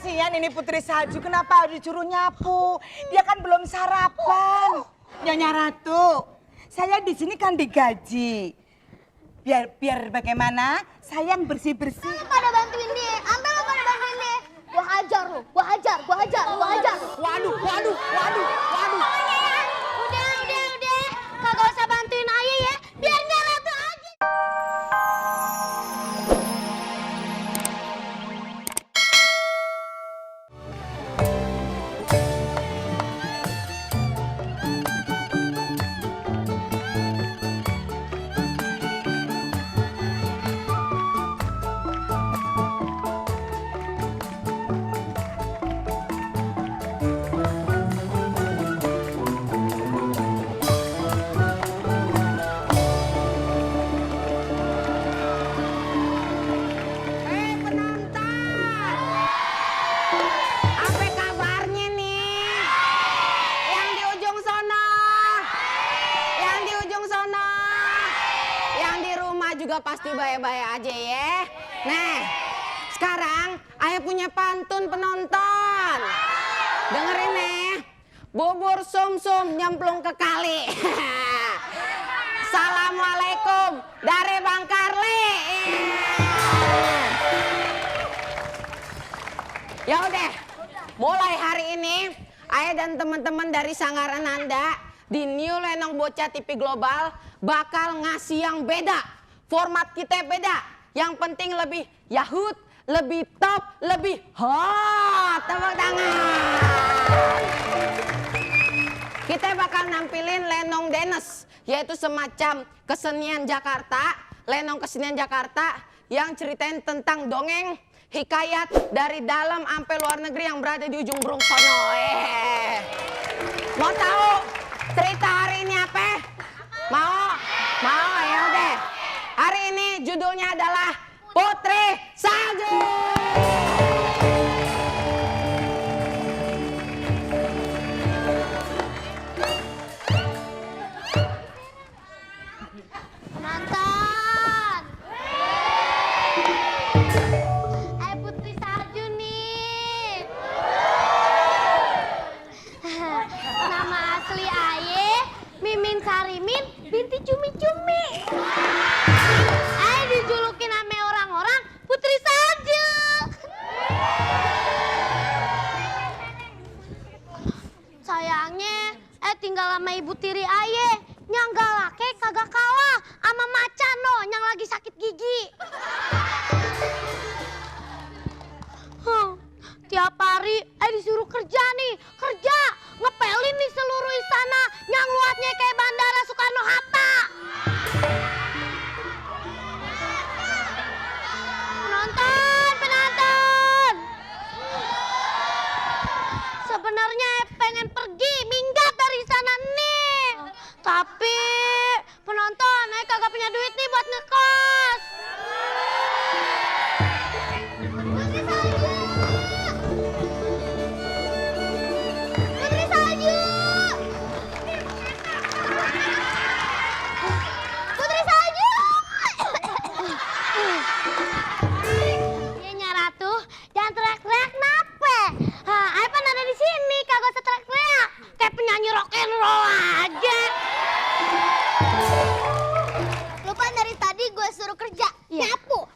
Kasihan ini Putri Salju, kenapa harus disuruh nyapu? Dia kan belum sarapan. Nyonya Ratu, saya di sini kan digaji. Biar bagaimana, saya yang bersih-bersih. Pada bantuin dia, ambil lo pada bantuin dia. Gua hajar lo, gua hajar. Waduh. Udah. Kagak usah bantuin ayah ya, biar dia Ratu aja. Apa kabarnya nih? Yang di ujung sono. Yang di rumah juga pasti baik-baik aja ya. Nah, sekarang ayah punya pantun penonton. Dengerin nih. Bubur sum-sum nyemplung ke kali. Assalamualaikum dari Bang Karli. Ya udah, mulai hari ini ayah dan teman-teman dari Sanggar Ananda di New Lenong Bocah TV Global bakal ngasih yang beda. Format kita beda. Yang penting lebih yahut, lebih top, lebih hot. Tepuk tangan. Kita bakal nampilin Lenong Dance, yaitu semacam kesenian Jakarta, lenong kesenian Jakarta yang ceritain tentang dongeng hikayat dari dalam sampai luar negeri yang berada di ujung burung sono. Mau tahu cerita hari ini apa? Mau ya udah. Hari ini judulnya adalah Putri Salju. Penonton. Putri Salju nih. Nama asli aye Mimin Sarimin binti Cumi-Cumi. Aye dijulukin sama orang-orang Putri Salju. Sayangnya tinggal sama ibu tiri aye. Yang galake kagak kalah sama macan no yang lagi sakit gigi. Tiap hari disuruh kerja nih, ngepelin nih seluruh istana yang luasnya kayak Bandara Soekarno-Hatta. Penonton. Sebenarnya pengen pergi minggat dari istana nih. Tapi penonton, kagak punya duit nih buat ngekos. Putri Salju. Iya Ratu, jangan teriak-teriak nape? Apa ada di sini kagak usah teriak-teriak. Kayak penyanyi rock and roll aja. Lupa dari tadi gue suruh kerja. Nyapu.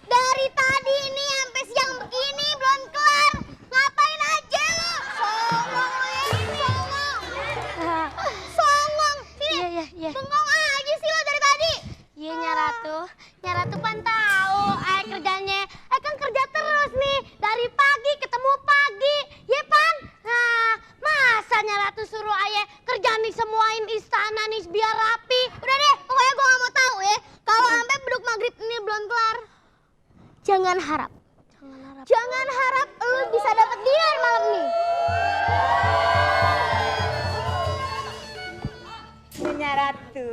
Dari tadi ini sampai siang begini belum kelar. Ngapain aja lo? Songong. Iya. Bengong aja sih lo dari tadi. Iya Nyaratu pan tahu. Kerjanya, kan kerja terus nih. Dari pagi ketemu pagi. Ya pan? Nah, masa Nyaratu suruh ayah kerja nih semuain istana nih biar rapi. Udah deh, pokoknya gue gak mau tahu ya. Kalau sampai beduk maghrib ini belum kelar. Jangan harap lu bisa dapat dinner malam ini. Nyonya Ratu.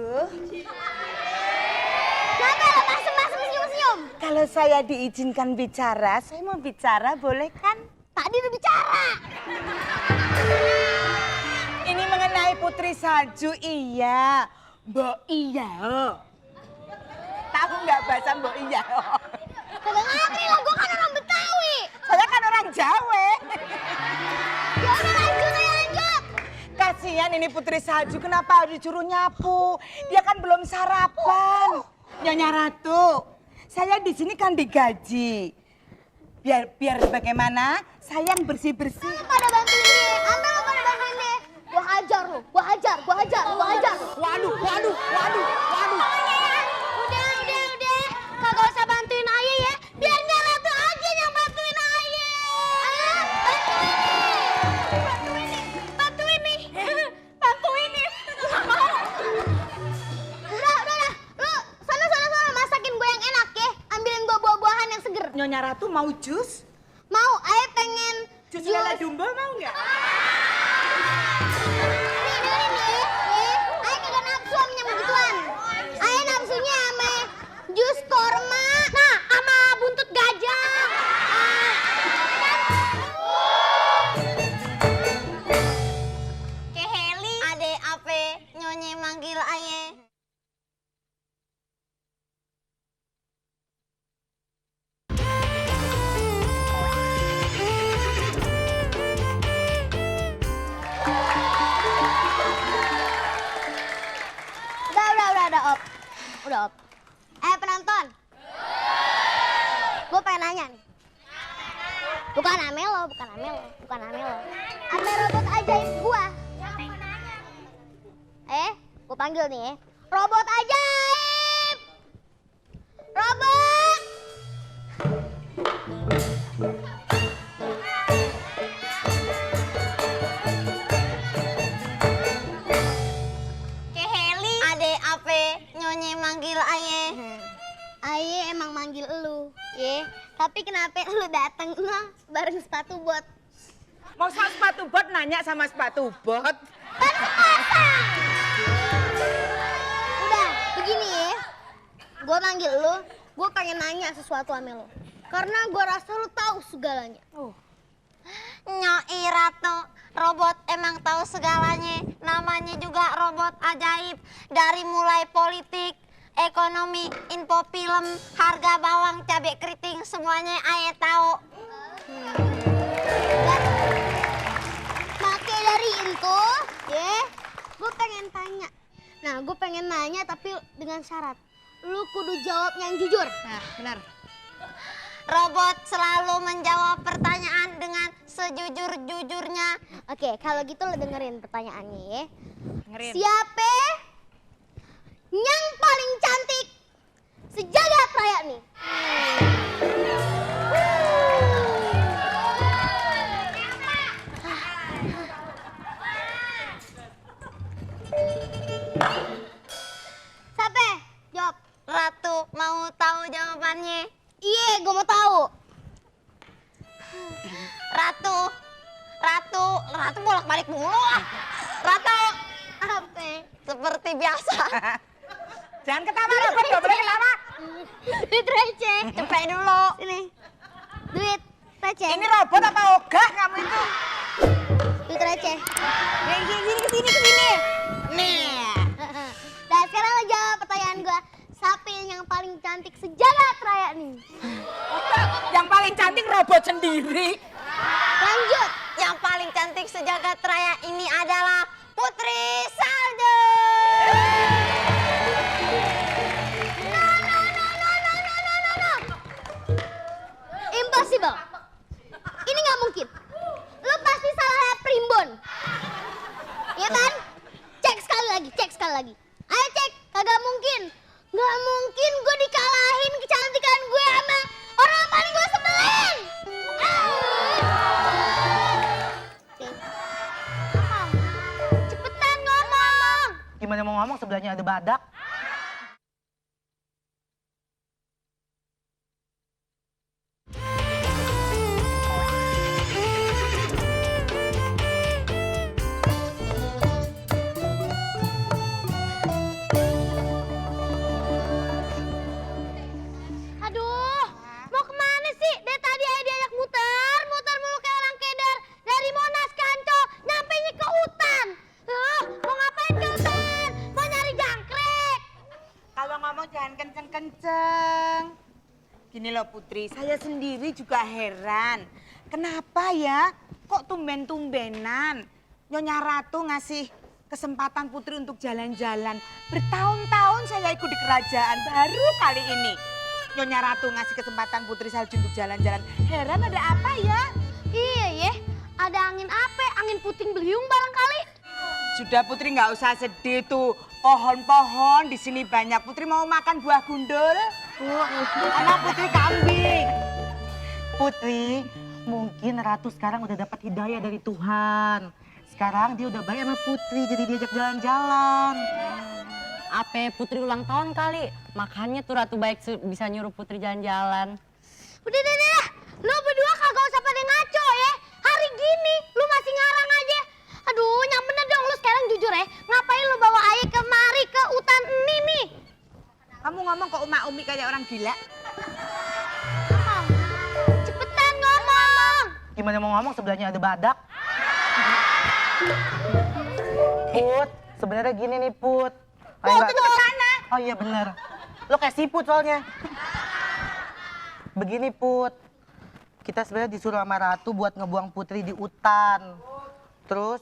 Kenapa lo masuk senyum-senyum? Kalau saya diizinkan bicara, saya mau bicara, boleh kan? Tadi udah bicara. Ini mengenai Putri Salju, iya. Mbok iya. Tahu nggak bahasa Mbok iya? Kagak ngerti lah, gue kan orang Betawi. Saya kan orang Jawa. Ya udah lanjut aja, lanjut. Kasihan ini Putri Salju, kenapa harus disuruh nyapu? Dia kan belum sarapan. Nyonya Ratu, saya di sini kan digaji. Biar bagaimana, saya yang bersih-bersih. Pada bantuin dia, ambil lo pada bantuin dia. Gua hajar lo, gua hajar. Waduh. Udah. Kagak usah bantuin ayah ya. Biar Nyara tuh aja yang bantuin ayah. Ayo, bantuin nih. Udah. Lu sana masakin gue yang enak ya. Ambilin gue buah-buahan yang seger. Nyonya Ratu mau jus? Mau, ayah pengen Jus lele dumbo mau nggak? Nih, dengerin nih. Ayah kagak nafsu sama yang begituan. Ayah nafsunya sama jus korma. Nah, sama buntut gajah. Ke Heli. Ade apa nyonye manggil ayah. Udah, Op. Penonton. Gue pengen nanya nih. Bukan Amelo. Ame robot ajaib gua. Gue panggil nih ya. Robot ajaib. Robot. Nyonye manggil ayah. Ayah emang manggil elu, ya. Tapi kenapa lu dateng bareng sepatu bot? Mau sepatu bot nanya sama sepatu bot? Udah, begini ya. Gue manggil lu, gue pengen nanya sesuatu sama lu. Karena gue rasa lu tahu segalanya. Nyai Ratu, robot emang tahu segalanya. Namanya juga robot ajaib. Dari mulai politik, ekonomi, info film, harga bawang, cabai keriting, semuanya ayah tahu. Pakai dari itu, ya, gue pengen tanya. Nah, gue pengen nanya tapi dengan syarat. Lu kudu jawab yang jujur. Nah, benar. Robot selalu menjawab pertanyaan dengan sejujur-jujurnya. Oke, kalau gitu lo dengerin pertanyaannya ya. Dengerin. Siapa yang paling cantik sejagat raya nih? Siapa? Jawab. Ratu mau tahu jawabannya? Iya, gue mau tahu. Ratu bolak-balik mulu. Ratu. Apa? Seperti biasa. Jangan ketawa, robot gak boleh ketawa. Duit receh. Cepet dulu. Sini. Duit receh. Ini robot apa ogah kamu itu? Duit receh. Kesini. Nih. Nah, sekarang lo jawab pertanyaan gue. Siapa yang paling cantik sejagat raya nih? Yang paling cantik robot sendiri. Lanjut. Yang paling cantik sejagat raya ini adalah Putri Salju. No. Impossible. Ini nggak mungkin. Lu pasti salah lihat primbon. Iya kan? Cek sekali lagi. Ayo cek, kagak mungkin. Nggak mungkin gue dikalahin kecantikan gue sama orang yang paling gue sebelin. Cepetan ngomong. Gimana mau ngomong sebelahnya ada badak? Aduh, mau kemana sih? Dari tadi aja diajak muter mulu kayak orang keder. Dari Monas ke Ancol, nyampenya ke hutan. Mau ngapain ke hutan? Mau nyari jangkrik. Kalau ngomong jangan kenceng-kenceng. Gini loh Putri, saya sendiri juga heran. Kenapa ya kok tumben-tumbenan Nyonya Ratu ngasih kesempatan Putri untuk jalan-jalan. Bertahun-tahun saya ikut di kerajaan, baru kali ini Nyonya Ratu ngasih kesempatan Putri Salju untuk jalan-jalan. Heran ada apa ya? Iya ya, ada angin apa? Angin puting beliung barangkali. Sudah Putri nggak usah sedih tuh. Pohon-pohon di sini banyak. Putri mau makan buah gundul? Anak Putri kambing. Putri, mungkin Ratu sekarang udah dapat hidayah dari Tuhan. Sekarang dia udah baik sama Putri, jadi diajak jalan-jalan. Apa Putri ulang tahun kali, makanya tuh Ratu baik bisa nyuruh Putri jalan-jalan. Udah deh, lu berdua kagak usah pada ngaco ya. Hari gini lu masih ngarang aja. Aduh, yang bener dong lu sekarang jujur ya. Ngapain lu bawa Ayah kemari ke hutan ini nih? Kamu ngomong kok Umi kayak orang gila? Cepetan ngomong. Gimana mau ngomong sebelahnya ada badak? Put, sebenarnya gini nih Put. Put, itu ke sana. Oh iya bener. Lo kayak siput soalnya. Begini Put, kita sebenarnya disuruh sama Ratu buat ngebuang Putri di hutan. Terus